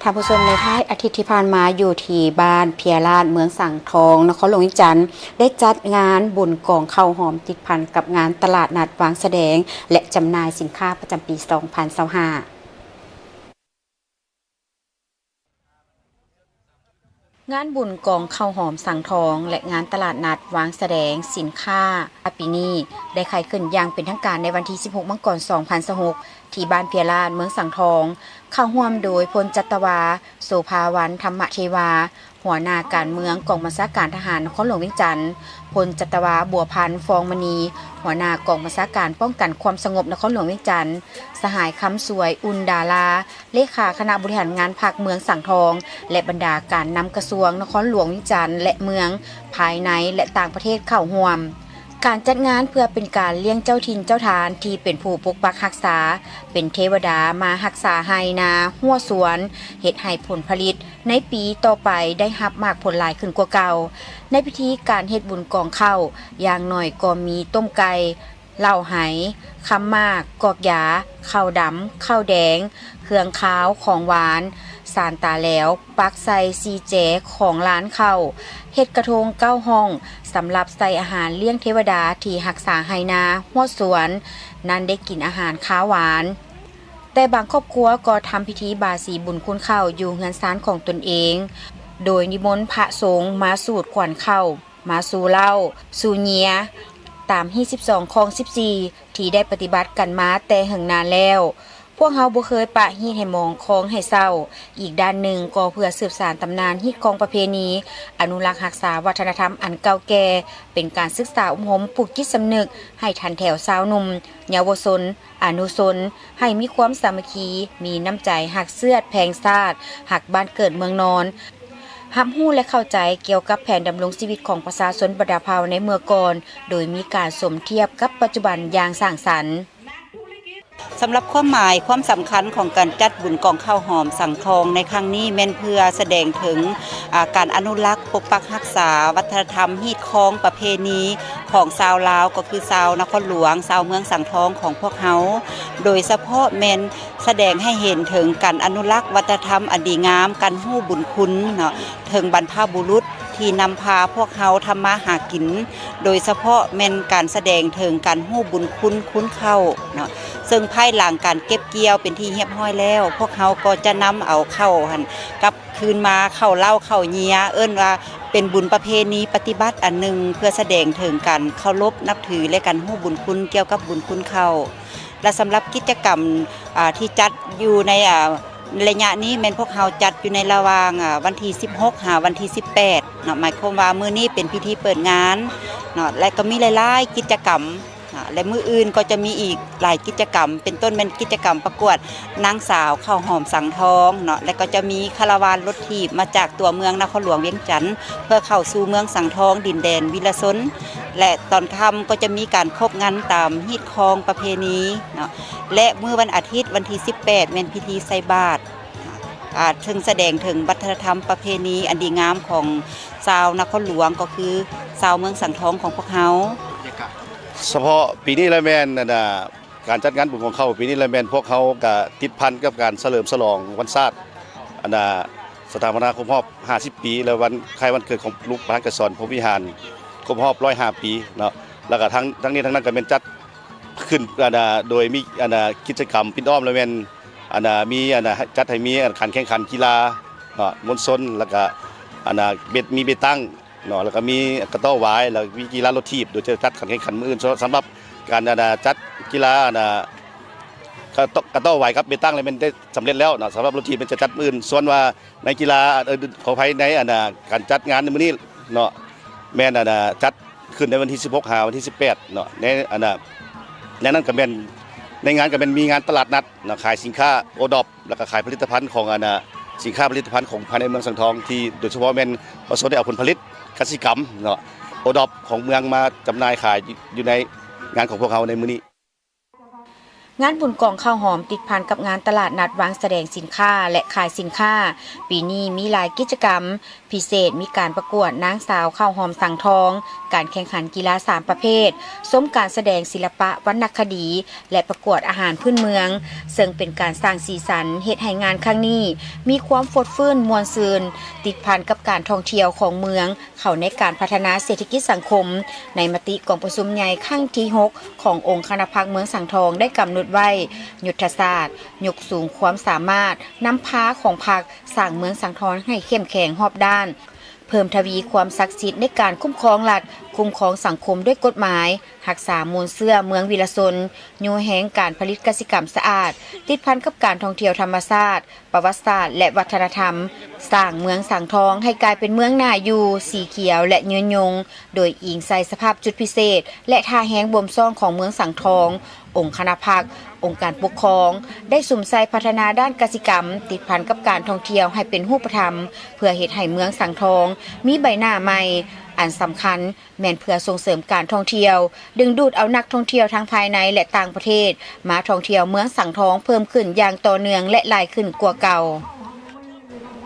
ທ່ານຜູ້ຊົມ, ໃນທ້າຍອາທິດທີ່ຜ່ານມາ, ຢູ່ທີ່ບ້ານເພຍລາດ ເມືອງສັງທອງ ນະຄອນຫຼວງວຽງຈັນ ໄດ້ຈັດງານບຸນກອງເຂົ້າຫອມ ຕິດພັນກັບງານຕະຫຼາດນັດວາງສະແດງ ແລະ ຈຳໜ່າຍສິນຄ້າປະຈຳປີສອງພັນຊາວຫ້າ. ງານບຸນກອງເຂົ້າຫອມສັງທອງ ແລະ ງານຕະຫຼາດນັດວາງສະແດງສິນຄ້າ ປີນີ້ ໄດ້ໄຂຂຶ້ນຢ່າງເປັນທາງການໃນວັນທີສິບຫົກ ມັງກອນ ສອງພັນຊາວຫົກ ທີ່ບ້ານເພຍລາດ ເມືອງສັງທອງ, ເຂົ້າຮ່ວມໂດຍ ພົນຈັດຕະວາ ໂສພາວັນ ທຳມະເທວາ, ຫົວໜ້າການເມືອງ ກອງບັນຊາການທະຫານນະຄອນຫຼວງວຽງຈັນ, ພົນຈັດຕະວາ ບົວພັນ ຟອງມະນີ, ຫົວໜ້າກອງບັນຊາການປ້ອງກັນຄວາມສະຫງົບນະຄອນຫຼວງວຽງຈັນ, ສະຫາຍ ຄຳສວຍ ອຸ່ນດາລາ, ເລຂາຄະນະບໍລິຫານງານພັກເມືອງສັງທອງ ແລະ ບັນດາການນຳກະຊວງນະຄອນຫຼວງວຽງຈັນ ແລະ ເມືອງ, ພາຍໃນ ແລະ ຕ່າງປະເທດເຂົ້າຮ່ວມ. ການຈັດງານເພື່ອເປັນການລ້ຽງເຈົ້າຖິ່ນເຈົ້າຖານທີ່ເປັນຜູ້ປົກປັກຮັກສາ, ເປັນເທວະດາມາຮັກສາໄຮ່ນາຮົ້ວສວນ, ເຮັດໃຫ້ຜົນຜະລິດໃນປີຕໍ່ໄປໄດ້ຮັບໝາກຜົນຫຼາຍຂຶ້ນກວ່າເກົ່າ. ໃນພິທີການເຮັດບຸນກອງເຂົ້າ, ຢ່າງໜ້ອຍກໍມີຕົ້ມໄກ່, ເຫຼົ້າໄຫ, ຄຳໝາກ, ກອກຢາ, ເຂົ້າດຳ, ເຂົ້າແດງ, ເຄື່ອງຄາວ, ຂອງຫວານ, ສານຕາແຫຼວ, ປັກໃສ່ສີ່ແຈຂອງລານເຂົ້າ, ເຮັດກະທົງເກົ້າຫ້ອງ ສຳລັບໃສ່ອາຫານລ້ຽງເທວະດາທີ່ຮັກສາໄຮ່ນາຮົ້ວສວນນັ້ນໄດ້ກິນອາຫານຄາວຫວານ. ແຕ່ບາງຄອບຄົວກໍທຳພິທີບາສີບຸນຄຸນເຂົ້າຢູ່ເຮືອນຊານຂອງຕົນເອງ, ໂດຍນິມົນພະສົງມາສູດຂວັນເຂົ້າ, ມາສູ່ເຫຼົ້າ, ສູ່ເຫຍື້ອ, ຕາມຮີດສິບສອງ ຄອງສິບສີ່ ທີ່ໄດ້ປະຕິບັດກັນມາແຕ່ເຫິງນານແລ້ວ. ພວກເຮົາບໍ່ເຄີຍປະຮີດໃຫ້ໝອງຄອງໃຫ້ເສົ້າ. ອີກດ້ານໜຶ່ງກໍເພື່ອສືບສານຕຳນານຮີດຄອງປະເພນີ, ອະນຸລັກຮັກສາວັດທະນະທຳອັນເກົ່າແກ່, ເປັນການສຶກສາອົບຮົມປູກຈິດສຳນຶກໃຫ້ທັນແຖວຊາວໜຸ່ມ, ເຍົາວະຊົນ, ອະນຸຊົນ ໃຫ້ມີຄວາມສາມັກຄີ, ມີນ້ຳໃຈຮັກເຊືອດແພງຊາດ, ຮັກບ້ານເກີດເມືອງນອນ, ຮັບຮູ້ ແລະ ເຂົ້າໃຈກ່ຽວກັບແຜນດຳລົງຊີວິດຂອງປະຊາຊົນບັນດາເຜົ່າໃນເມື່ອກ່ອນ, ໂດຍມີການສົມທຽບກັບປັດຈຸບັນຢ່າງສ້າງສັນ. ສຳລັບຄວາມໝາຍຄວາມສຳຄັນຂອງການຈັດບຸນກອງເຂົ້າຫອມສັງທອງໃນຄັ້ງນີ້ ແມ່ນເພື່ອສະແດງເຖິງ ອາ ການອະນຸລັກປົກປັກຮັກສາວັດທະນະທຳ, ຮີດຄອງ, ປະເພນີຂອງຊາວລາວ ກໍຄືຊາວນະຄອນຫຼວງ, ຊາວເມືອງສັງທອງຂອງພວກເຮົາ, ໂດຍສະເພາະແມ່ນ ສະແດງໃຫ້ເຫັນເຖິງການອະນຸລັກວັດທະນະທຳອັນດີງາມ, ການຮູ້ບຸນຄຸນເນາະ ເຖິງບັນພະບຸລຸດທີ່ນຳພາພວກເຮົາທຳມາຫາກິນ, ໂດຍສະເພາະແມ່ນການສະແດງເຖິງການຮູ້ບຸນຄຸນຄຸນເຂົ້າເນາະ, ເຊິ່ງພາຍຫຼັງການເກັບກ່ຽວເປັນທີ່ຮຽບຮ້ອຍແລ້ວ, ພວກເຮົາກໍຈະນຳເອົາເຂົ້າຫັ້ນກັບຄືນມາ, ເຂົ້າເຫຼົ້າເຂົ້າເຫຍື້ອ, ເອີ້ນວ່າເປັນບຸນປະເພນີປະຕິບັດອັນໜຶ່ງ ເພື່ອສະແດງເຖິງການເຄົາລົບນັບຖື ແລະ ການຮູ້ບຸນຄຸນກ່ຽວກັບບຸນຄຸນເຂົ້າ. ແລະ ສຳລັບກິດຈະກຳ ອາ ທີ່ຈັດຢູ່ໃນ ອາ ໄລຍະນີ້ ແມ່ນພວກເຮົາຈັດຢູ່ໃນລະຫວ່າງ ອາ ວັນທີສິບຫົກ ຫາ ວັນທີສິບແປດເນາະ, ໝາຍຄວາມວ່າມື້ນີ້ເປັນພິທີເປີດງານເນາະ ແລະ ກໍມີຫຼາຍໆກິດຈະກຳເນາະ ແລະ ມື້ອື່ນກໍຈະມີອີກຫຼາຍກິດຈະກຳ ເປັນຕົ້ນແມ່ນກິດຈະກຳປະກວດນາງສາວເຂົ້າຫອມສັງທອງເນາະ ແລະ ກໍຈະມີຄາລາວານລົດຖີບມາຈາກຕົວເມືອງນະຄອນຫຼວງວຽງຈັນ ເພື່ອເຂົ້າສູ່ເມືອງສັງທອງ ດິນແດນວິລະຊົນ ແລະ ຕອນຄ່ຳກໍຈະມີການຄົບງັນຕາມຮີດຄອງປະເພນີເນາະ ແລະ ມື້ວັນອາທິດ ວັນທີສິບແປດ ແມ່ນພິທີໃສ່ບາດ ອາ ເຊິ່ງສະແດງເຖິງວັດທະນະທຳປະເພນີອັນດີງາມຂອງຊາວນະຄອນຫຼວງ ກໍຄືຊາວເມືອງສັງທອງຂອງພວກເຮົາ. ສະເພາະປີນີ້ລະແມ່ນ ອັນນ່າ ການຈັດງານບຸນກອງເຂົ້າປີນີ້ລະແມ່ນພວກເຮົາກະຕິດພັນກັບການສະເຫຼີມສະຫຼອງວັນຊາດ ອັນນ່າ ສະຖາປະນາຄົບຮອບຫ້າສິບປີ ແລະ ວັນຄ້າຍວັນເກີດຂອງລູກປະທານໄກສອນ ພົມວິຫານ ຄົບຮອບຮ້ອຍຫ້າປີເນາະ ແລ້ວກະທັງ ທັງນີ້ທັງນັ້ນກະແມ່ນຈັດຂຶ້ນ ອັນນ່າ ໂດຍມີ ອັນນ່າ ກິດຈະກຳປິດອ້ອມ ລະແມ່ນ ອັນນ່າ ມີ ອັນນ່າ ຈັດໃຫ້ມີ ອັນ ການແຂ່ງຂັນກິລາເນາະ ມວນຊົນ ແລ້ວກະ ອັນນ່າ ເບັດ ມີເບັດຕັ້ງ ເນາະ ແລ້ວກໍມີກະຕໍ້ຫວາຍ ແລ້ວມີກິລາລົດຖີບ ໂດຍຈະຈັດການແຂ່ງຂັນມື້ອື່ນ. ສຳ ສຳລັບການ ອັນນ່າ ຈັດກິລາ ອັນນ່າ ກະຕໍ້ ກະຕໍ້ຫວາຍກັບເບັດຕັ້ງ ແລ້ວແມ່ນໄດ້ສຳເລັດແລ້ວເນາະ ສຳລັບລົດຖີບແມ່ນຈະຈັດມື້ອື່ນ. ສ່ວນວ່າໃນກິລາ ເອີ ຂໍອະໄພ ໃນ ອັນນ່າ ການຈັດງານໃນມື້ນີ້ເນາະ ແມ່ນ ອັນນ່າ ຈັດຂຶ້ນໃນວັນທີສິບຫົກ ຫາ ວັນທີສິບແປດເນາະ ໃນ ອັນນ່າ ໃນນັ້ນກໍແມ່ນ ໃນງານກໍແມ່ນມີງານຕະຫຼາດນັດເນາະ ຂາຍສິນຄ້າໂອດອບ ແລ້ວກໍຂາຍຜະລິດຕະພັນຂອງ ອັນນ່າ ສິນຄ້າຜະລິດຕະພັນຂອງພາຍໃນເມືອງສັງທອງ ທີ່ໂດຍສະເພາະແມ່ນປະຊາຊົນໄດ້ເອົາຜົນຜະລິດກະສິກຳເນາະ ໂອດອບຂອງເມືອງມາຈຳໜ່າຍຂາຍຢູ່ໃນງານຂອງພວກເຮົາໃນມື້ນີ້. ໃ ງານບຸນກອງເຂົ້າຫອມ ຕິດພັນກັບງານຕະຫຼາດນັດວາງສະແດງສິນຄ້າ ແລະ ຂາຍສິນຄ້າ ປີນີ້ມີຫຼາຍກິດຈະກຳ. ພິເສດມີການປະກວດນາງສາວເຂົ້າຫອມສັງທອງ, ການແຂ່ງຂັນກິລາສາມປະເພດ, ຊົມການສະແດງສິລະປະວັນນະຄະດີ ແລະ ປະກວດອາຫານພື້ນເມືອງ, ເຊິ່ງເປັນການສ້າງສີສັນ ເຮັດໃຫ້ງານຄັ້ງນີ້ມີຄວາມຟົດຟື້ນມ່ວນຊື່ນ, ຕິດພັນກັບການທ່ອງທ່ຽວຂອງເມືອງ ເຂົ້າໃນການພັດທະນາເສດຖະກິດສັງຄົມ. ໃນມະຕິກອງປະຊຸມໃຫຍ່ຄັ້ງທີຫົກ ຂອງອົງຄະນະພັກເມືອງສັງທອງ ໄດ້ກຳນົດໄວ້ ຍຸດທະສາດຍົກສູງຄວາມສາມາດນຳພາຂອງພັກ, ສ້າງເມືອງສັງທອງໃຫ້ເຂັ້ມແຂງຮອບດ້ານ, ເພີ່ມທະວີຄວາມສັກສິດໃນການຄຸ້ມຄອງລັດ, ຄຸ້ມຄອງສັງຄົມດ້ວຍກົດໝາຍ, ຮັກສາມູນເຊື້ອເມືອງວິລະຊົນ, ຍູ້ແຮງການຜະລິດກະສິກຳສະອາດ, ຕິດພັນກັບການທ່ອງທ່ຽວທຳມະຊາດ, ປະຫວັດສາດ ແລະ ວັດທະນະທຳ, ສ້າງເມືອງສັງທອງໃຫ້ກາຍເປັນເມືອງໜ້າຢູ່, ສີຂຽວ ແລະ ຍືນຍົງ, ໂດຍອີງໃສ່ສະພາບຈຸດພິເສດ ແລະ ທ່າແຮງບົ່ມຊ້ອງຂອງເມືອງສັງທອງ. ອົງຄະນະພັກ, ອົງການປົກຄອງ ໄດ້ສຸມໃສ່ພັດທະນາດ້ານກະສິກຳ, ຕິດພັນກັບການທ່ອງທ່ຽວໃຫ້ເປັນຮູບປະທຳ, ເພື່ອເຮັດໃຫ້ເມືອງສັງທອງມີໃບໜ້າໃໝ່. ອັນສຳຄັນແມ່ນເພື່ອສົ່ງເສີມການທ່ອງທ່ຽວ, ດຶງດູດເອົານັກທ່ອງທ່ຽວທັງພາຍໃນ ແລະ ຕ່າງປະເທດ ມາທ່ອງທ່ຽວເມືອງສັງທອງເພີ່ມຂຶ້ນຢ່າງຕໍ່ເນື່ອງ ແລະ ຫຼາຍຂຶ້ນກວ່າເກົ່າ.